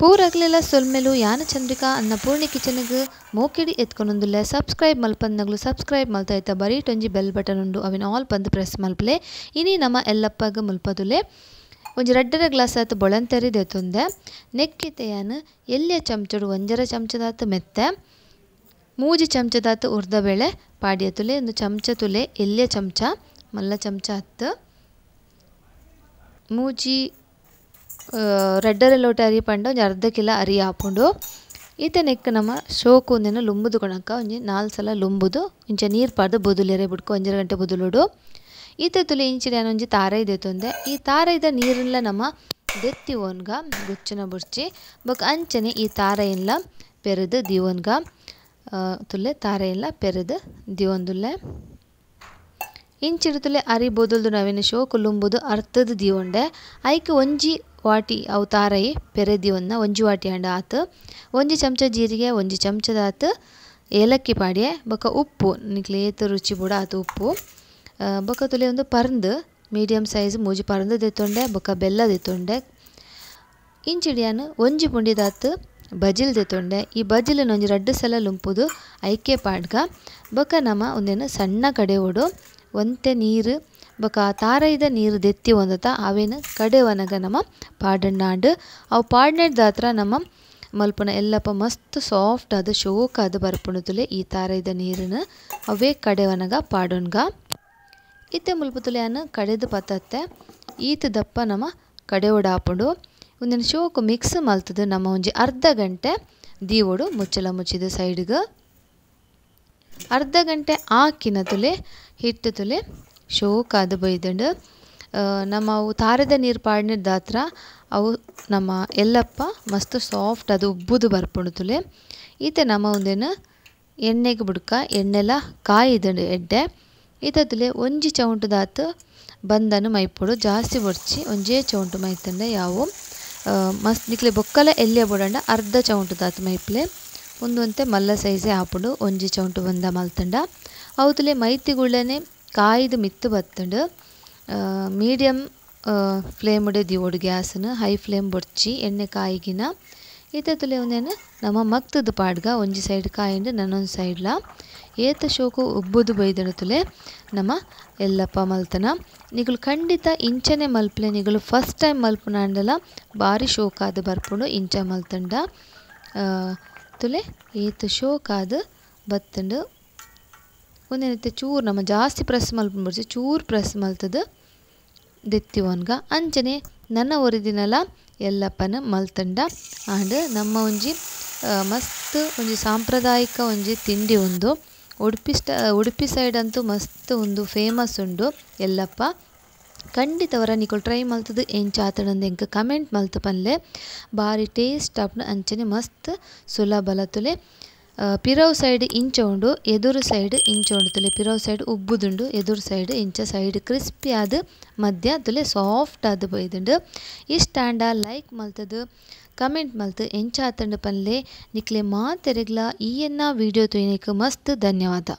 ಪೂರಗ್ಲೆಲ ಸೊಲ್ಮೆಲು ಯಾನ ಚಂದ್ರಿಕಾ ಅನ್ನಪೂರ್ಣಿ ಕಿಚನ್ಗ್ ಮೋಕೆಡಿ ಎತ್ಕೊನೊಂದುಲ್ಲೆ. ಸಬ್ಸ್ಕ್ರೈಬ್ ಮಲ್ಪಂದಗ್ಲು ಸಬ್ಸ್ಕ್ರೈಬ್ ಮಲ್ತ ಬರೀಟೊಂಜಿ ಬೆಲ್ ಬಟನ್ ಉಂಡು ಅವಿನ ಆಲ್ ಪಂದ್ ಪ್ರೆಸ್ ಮಲ್ಪಲೆ. ಇನಿ ನಮ ಎಲ್ಲಪ್ಪಗ್ ಮುಲ್ಪದುಲೆ ಒಂಜಿ ರಡ್ಡರ ಗ್ಲಾಸ್ ಆತ್ ಬೊಳಂತೆರಿ ದೆತೊಂದೆ. ನೆಕ್ಕಿತೆಯಾನ್ ಎಲ್ಯ ಚಮಚಡು ಒಂಜರ ಚಮಚದಾತ್ ಮೆತ್ತೆ, ಮೂಜಿ ಚಮಚದಾತ್ ಉರ್ದಬೇಳೆ ಪಾಡಿಯತುಲೆ. ಒಂದು ಚಮಚ ತುಲೆ ಎಲ್ಯ ಚಮಚ ಮಲ್ಲ ಚಮಚ ಅತ್ತು. ಮೂಜಿ ರಡ್ಡರ ಲೋಟ ಅರಿ ಪಂಡ ಒಂಜಿ ಅರ್ಧ ಕಿಲೋ ಅರಿ ಆಪುಂಡು. ಈತ ನೆಕ್ ನಮ್ಮ ಶೋಕು ಒಂದೆನ ಲುಂಬುದು ಕೊಣಕ ಒಂಜಿ 4 ಸಲ ಲುಂಬುದು ಇಂಚ ನೀರು ಪಾಡ್ದು ಬೊದುಲೆರೆ ಬುಡ್ಕ 1.5 ಗಂಟೆ ಬೊದುಲುಡು. ಈತ ತುಲೆ ಇಂಚಿನ ಒಂಜಿ ತಾರೈ ದೆತೊಂದೆ. ಈ ತಾರೈದ ನೀರನ್ಲ ನಮ್ಮ ದೆತ್ತಿ ಓನ್ಗ ಗುಚ್ಚನ ಬುಡ್ಚಿ ಬೊಕ ಅಂಚನೆ ಈ ತಾರೈನ್ಲ ಪೆರೆದು ದಿವೊನ್ಗ ತುಲೆ ತಾರೈನ್ಲ ಪೆರೆದು ದಿವೊಂದುಲ್ಲೆ. ಇಂಚಿನ ತುಲೆ ಅರಿ ಬೊದುಲ್ದು ನವಿನ ಶೋಕು ಲುಂಬುದು ಅರ್ಥದ ದಿವೊಂಡೆ. ಐಕ್ ಒಂಜಿ ವಾಟಿ ಅವು ತಾರೈ ಪೆರೆ ದಿವೊನ್ನ ಒಂಜಿ ವಾಟಿ ಅಂಡ ಆತು. ಒಂಜಿ ಚಮಚ ಜೀರಿಗೆ, ಒಂಜಿ ಚಮಚದಾತು ಏಲಕ್ಕಿ ಪಾಡಿಯೆ, ಬೊಕ ಉಪ್ಪು ನಿಕ್ಲೆ ಏತ್ ರುಚಿ ಬೊಡ ಆತು ಉಪ್ಪು. ಬೊಕ ತುಲೆ ಒಂದು ಪರ್ಂದು ಮೀಡಿಯಂ ಸೈಜ್ ಮೂಜಿ ಪರ್ಂದು ದೆತ್ತೊಂಡೆ, ಬೊಕ ಬೆಲ್ಲ ದೆತ್ತೊಂಡೆ. ಇಂಚಿಡಿಯಾನ್ ಒಂಜಿ ಪುಂಡಿದಾತು ಬಜಿಲ್ ದೆತ್ತೊಂಡೆ. ಈ ಬಜಿಲನ್ನು ಒಂಜಿ 2 ಸಲ ಲುಂಪುದು ಐಕೆ ಪಾಡ್ಗ. ಬೊಕ ನಮ ಒಂದೇನು ಸಣ್ಣ ಕಡೆವೊಡು ಒಂತೆ ನೀರು ಬೊಕ ತಾರೈದ ನೀರು ದೆತ್ತಿ ಒಂದತ ಅವೇನು ಕಡೆವನಗ ನಮ ಪಾಡಣ್ಣಾಂಡು. ಅವು ಪಾಡ್ನೆಡ್ದಾತ್ರ ನಮ್ಮ ಮಲ್ಪುನ ಎಲ್ಲಪ್ಪ ಮಸ್ತ್ ಸಾಫ್ಟ್ ಆದ್ ಶೋಕಾದ್ ಬರ್ಪುಂಡು ತುಲೆ ಈ ತಾರೈದ ನೀರನ್ನು ಅವೇ ಕಡೆವನಗ ಪಾಡೊನ್ಗ. ಇತ್ತೆ ಮುಲ್ಪ ತುಲೆ ಕಡೆದು ಪತ್ತತ್ತೆ ಈತ ದಪ್ಪ ನಮ್ಮ ಕಡೆವೊಡು ಆಪುಂಡು. ಒಂದಿನ ಶೋಕು ಮಿಕ್ಸ್ ಮಲ್ತದು ನಮ್ಮ ಒಂಜಿ ಅರ್ಧ ಗಂಟೆ ದೀವೊಡು ಮುಚ್ಚಲ ಮುಚ್ಚಿದ ಸೈಡ್ಗೆ. ಅರ್ಧ ಗಂಟೆ ಆಕಿನ ತುಲೆ ಹಿಟ್ಟು ತುಲೆ ಶೋಕಾದ ಬೈದಂಡು. ನಮ್ಮ ಅವು ತಾರದ ನೀರು ಪಾಡ್ನೆಡ್ದಾತ್ರ ಅವು ನಮ್ಮ ಎಲ್ಲಪ್ಪ ಮಸ್ತ್ ಸಾಫ್ಟ್ ಅದು ಉಬ್ಬುದು ಬರ್ಪುಂಡು ತುಲೆ. ಈತ ನಮ್ಮ ಒಂದೇನು ಎಣ್ಣೆಗೆ ಬುಡ್ಕ ಎಣ್ಣೆಲ ಕಾಯಿದಂಡು ಎಡ್ಡೆ. ಈತ ತುಲೆ ಒಂಜಿ ಚೌಂಟದಾತು ಬಂದನು ಮೈಪೊಡು ಜಾಸ್ತಿ ಬೊಡ್ಚಿ ಒಂಜೇ ಚೌಂಟು ಮೈತಂಡೆ ಯಾವು ಮಸ್ತ್ ನಿಕ್ಲೆ ಬೊಕ್ಕಲ ಎಲ್ಯ ಬೊಡಂಡ ಅರ್ಧ ಚೌಂಟದಾತು ಮೈಪ್ಲೆ. ಒಂದೊಂತೆ ಮಲ್ಲ ಸೈಜೇ ಆಪುಂಡು ಒಂಜಿ ಚೌಂಟು ಬಂದ ಮಲ್ತಂಡ. ಅವು ತುಲೆ ಮೈತಿಗುಳ್ಳನೆ ಕಾಯ್ದು ಮಿತ್ತು ಬತ್ತಂಡು. ಮೀಡಿಯಂ ಫ್ಲೇಮುಡೆ ದಿವೊಡು ಗ್ಯಾಸನ್ನು ಹೈ ಫ್ಲೇಮ್ ಬೊಡ್ಚಿ ಎಣ್ಣೆ ಕಾಯಿಗಿನ. ಈತ ತುಲೆ ಒಂದೇನು ನಮ್ಮ ಮಗ್ತದ ಪಾಡ್ಗ ಒಂಜಿ ಸೈಡ್ ಕಾಯಿಂಡು ನನ್ನೊಂದು ಸೈಡ್ಲ ಏತ ಶೋಕು ಉಬ್ಬುದು ಬೈದಣ ತುಲೆ ನಮ್ಮ ಎಲ್ಲಪ್ಪ ಮಲ್ತನ. ನಿಗುಲು ಖಂಡಿತ ಇಂಚನೆ ಮಲ್ಪಲೆ. ನಿಗುಲು ಫಸ್ಟ್ ಟೈಮ್ ಮಲ್ಪುನಾಂಡಲ ಬಾರಿ ಶೋಕಾದ ಬರ್ಪುಂಡು ಇಂಚ ಮಲ್ತಂಡ. ತುಲೆ ಏತ ಶೋಕಾದ ಬತ್ತಂಡು. ಒಂದೇನೈತೆ ಚೂರು ನಮ್ಮ ಜಾಸ್ತಿ ಪ್ರೆಸ್ ಮಲ್ಪುಂಡು ಚೂರು ಪ್ರೆಸ್ ಮಲ್ತದ ದೆತ್ತಿ ಒನ್ಗ. ಅಂಚನೆ ನನ್ನ ಒರಿದಿನಲ ಎಲ್ಲಪ್ಪನ ಮಲ್ತಂಡ. ಆಂಡ್ ನಮ್ಮ ಒಂಜಿ ಮಸ್ತ್ ಒಂಜಿ ಸಾಂಪ್ರದಾಯಿಕ ಒಂಜಿ ತಿಂಡಿ ಉಂದು. ಉಡುಪಿ ಸೈಡ್ ಅಂತೂ ಮಸ್ತ್ ಒಂದು ಫೇಮಸ್ ಉಂಡು ಎಲ್ಲಪ್ಪ. ಖಂಡಿತವರ ನಿಕುಲು ಟ್ರೈ ಮಲ್ತದು ಎಂಚ ಆತಣಂದು ಎಂಕ್ ಕಮೆಂಟ್ ಮಲ್ತು ಪನ್ಲೆ. ಬಾರಿ ಟೇಸ್ಟ್ ಆಪುಂಡು ಅಂಚನೆ ಮಸ್ತ್ ಸುಲಭಲ ತುಲೆ. ಪಿರವ್ ಸೈಡ್ ಇಂಚ ಉಂಡು, ಎದುರು ಸೈಡ್ ಇಂಚ ಉಂಡು ತುಲೆ. ಪಿರವ್ ಸೈಡ್ ಉಬ್ಬುದುಂಡು, ಎದುರು ಸೈಡ್ ಇಂಚ ಸೈಡ್ ಕ್ರಿಸ್ಪಿ ಆದ್ ಮಧ್ಯ ತುಲೆ ಸಾಫ್ಟ್ ಆದ್ ಬೈದುಂಡು. ಇಷ್ಟಾಂಡ ಲೈಕ್ ಮಲ್ತದು ಕಮೆಂಟ್ ಮಲ್ತು ಎಂಚ ಆತಂಡು ಪನ್ಲೆ. ನಿಕ್ಲೆ ಮಾತೆರೆಗ್ಲ ಈ ಎನ್ನ ವಿಡಿಯೋ ತೂಯಿನೆಕ್ ಮಸ್ತ್ ಧನ್ಯವಾದ.